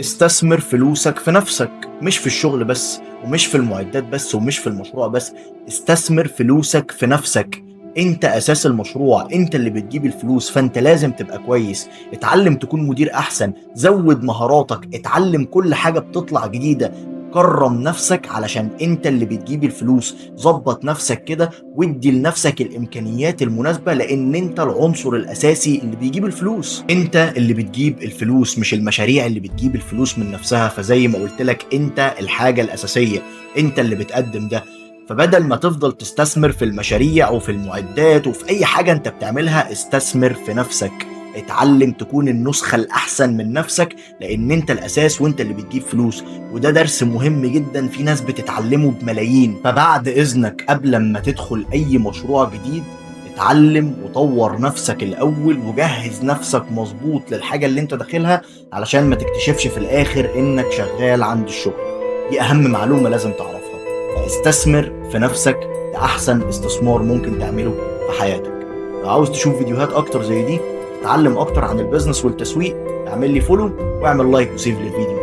استثمر فلوسك في نفسك، مش في الشغل بس، ومش في المعدات بس، ومش في المشروع بس. استثمر فلوسك في نفسك، انت اساس المشروع، انت اللي بتجيب الفلوس، فانت لازم تبقى كويس. اتعلم تكون مدير احسن، زود مهاراتك، اتعلم كل حاجة بتطلع جديدة، كرم نفسك علشان انت اللي بتجيب الفلوس. ظبط نفسك كده وادي لنفسك الامكانيات المناسبة، لان انت العنصر الاساسي اللي بيجيب الفلوس. انت اللي بتجيب الفلوس، مش المشاريع اللي بتجيب الفلوس من نفسها. فزي ما قلت لك، انت الحاجة الاساسية، انت اللي بتقدم ده. فبدل ما تفضل تستثمر في المشاريع وفي المعدات وفي اي حاجة انت بتعملها، استثمر في نفسك. اتعلم تكون النسخة الأحسن من نفسك، لأن أنت الأساس وأنت اللي بتجيب فلوس. وده درس مهم جدا في ناس بتتعلمه بملايين. فبعد إذنك قبل ما تدخل أي مشروع جديد، اتعلم وطور نفسك الأول، وجهز نفسك مظبوط للحاجة اللي أنت داخلها، علشان ما تكتشفش في الآخر إنك شغال عند الشغل. دي أهم معلومة لازم تعرفها. فاستثمر في نفسك، ده أحسن استثمار ممكن تعمله في حياتك. لو عاوز تشوف فيديوهات أكتر زي دي، تتعلم اكتر عن ال business والتسويق، اعمل لي follow واعمل like و save للفيديو.